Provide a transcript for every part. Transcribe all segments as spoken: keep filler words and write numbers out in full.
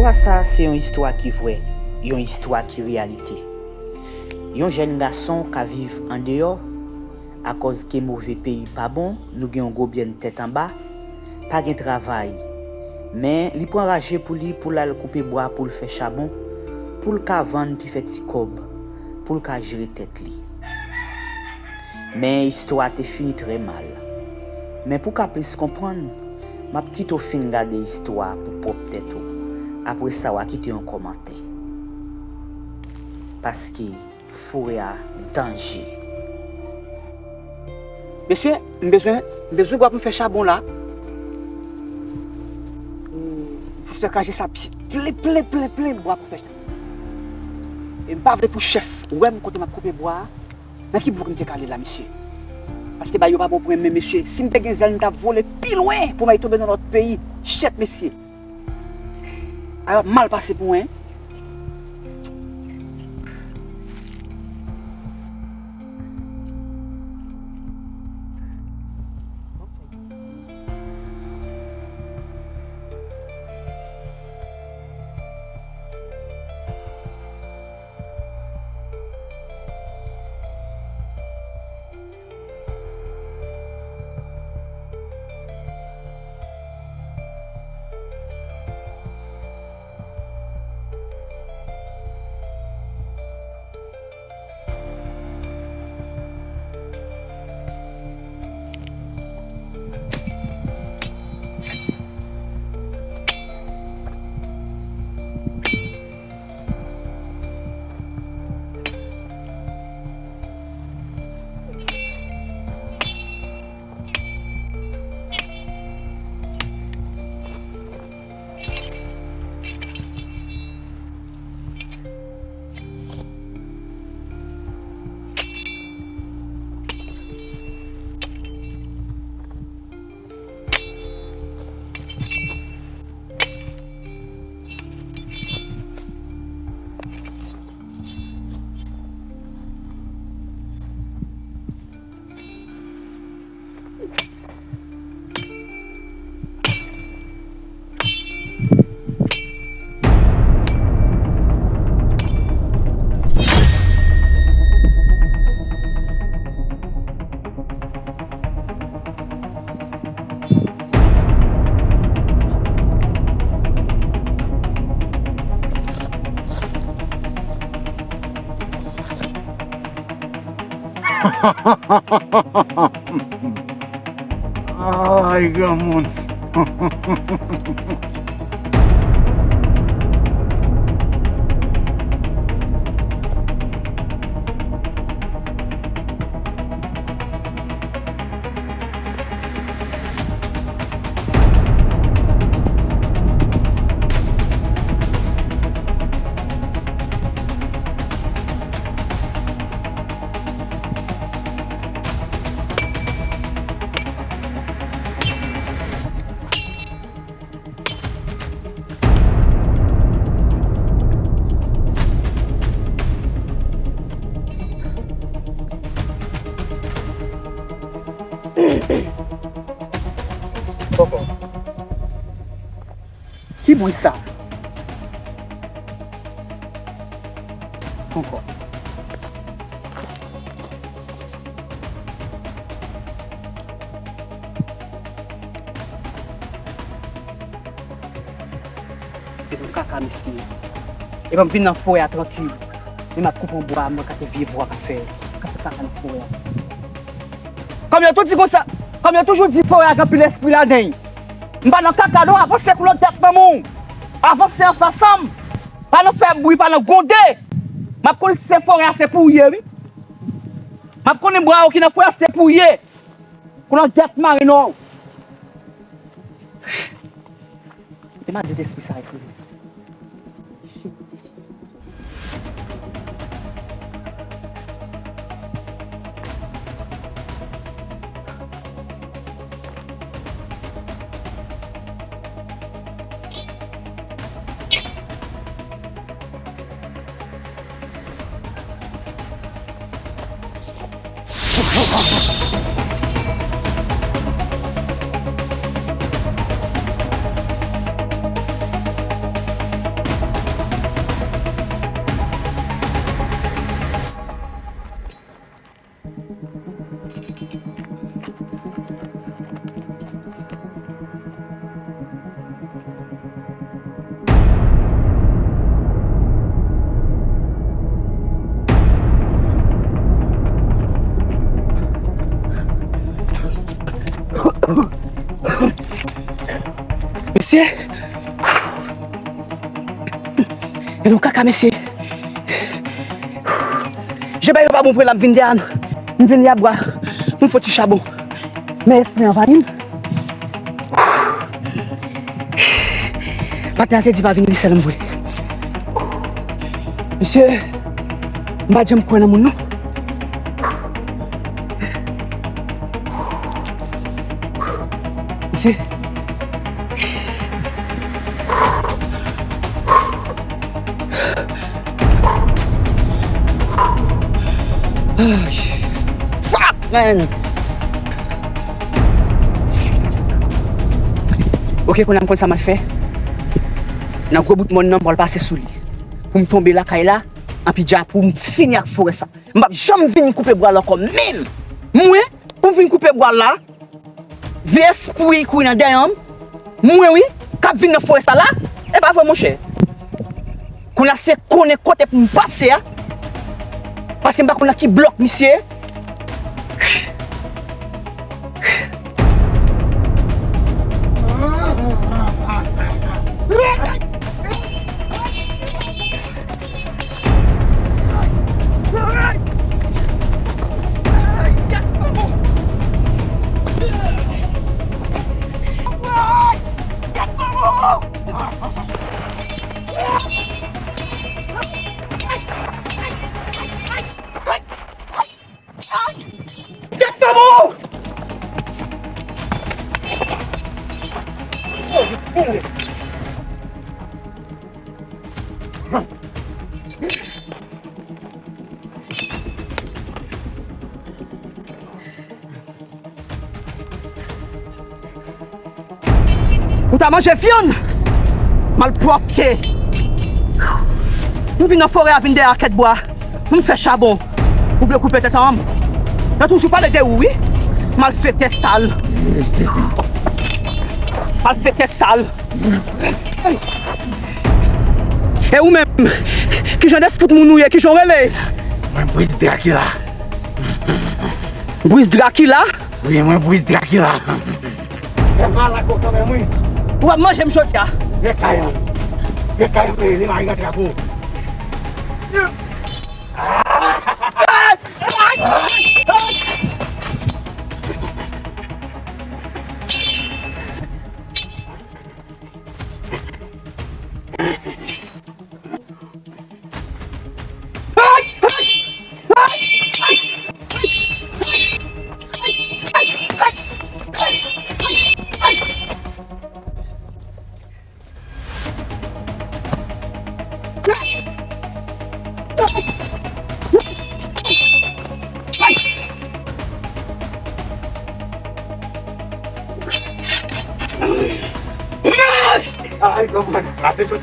Istwa sa a se yon istwa ki vrè, yon istwa ki reyalite. Yon jèn gason ka viv andeyò, akòz ke move peyi pa bon, nou gen yon gwo byèn tèt anba, pa gen travay. Men li pran raje pou li pou l al koupe bwa pou l fè chabon, pou l ka vann pi fè ti kòb, pou l ka jere tèt li. Men istwa a te fini trè mal. Men pou w ka plis konprann, m ap kite w fin gade istwa a pou pwòp tèt ou. Apre sa, w a kite yon kòmantè. Paske forè a danje. Mesye, m bezwen, m bezwen bwa pou m fè chabon la. Disfè kraje sa plen, plen, plen, plen, plen bwa pou fè chabon. E m pa vle pou chèf wè m kote m ap koupe bwa a. Nan ki bouk m te ka ale la, mesye? Paske bagay yo pa bon pou mwen menm, mesye. Si m te gen zèl, m t ap vole pi lwen pou m al tonbe nan lòt peyi. Shit, mesye. Bagay ap mal pase pou mwen. Ay, granmoun. Poko. Ki bri sa? Ankò. E pou kaka, mesye. E ban m vin nan forè a trankil. Men m ap koupe yon bwa, mwen gade vye vwa k ap fè. K ap fè kaka nan forè a. Kòm yo tou di konsa, kòm yo toujou di forè a gen anpil espri ladan l. M pa nan kaka non, avanse koulè tèt manman w. Avanse anfas an m. Pa nan fè bri, pa nan gwonde. M ap konn si se forè a se pou w ye, wi. M ap konnen bwa yo ki nan forè a se pou w ye. Koulè tèt mare non. Se maledespri sa yo, frè. Shit, mesye. Mesye! E nou kaka, mesye! Jan bagay yo pa bon pou la, m vin dèyè a. M vin dèyè a bwa pou m fè ti chabon. Men espri anvayi m. Patnè a te di pa vin li sèl m vre. Mesye, m pa t janm kwè nan moun non. Mesye. Ay. Fuck, man! Ok, kounye a m konn sa m ap fè. Nan gwo bout mòn nan, m pral pase sou li. Pou m tonbe lakay la, anpi dja pou m fini ak forè sa. M p ap janm vin koupe bwa la ankò, menm! Mwen, pou m vin koupe bwa la, vye espri kouri nan dèyè m, mwen wi, k ap vin nan forè sa la, e pa vre, monchè? Kounye a se konnen kote pou m pase a, paske m pa konn nan ki blòk misye ye. Ou ta manje vyann! Malpwòpte! M vin nan forè a, vin dèyè a kèt bwa pou m fè chabon. Ou vle koupe tèt an m? Yo toujou pale de ou, wi. Malfektè sal. Malfektè sal. E ou menm, kijan de fout moun ou ye, kijan w rele? Mwen Bris Drakila. Bris Drakila? Wi, mwen Bris Drakila. Fè mal ak ou kanmenm, wi. Ou ap manje m jodi a. Ret kay an. Ret kay an, li mari rantre ak ou. Ay, konprann. Lase tout.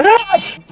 Raj!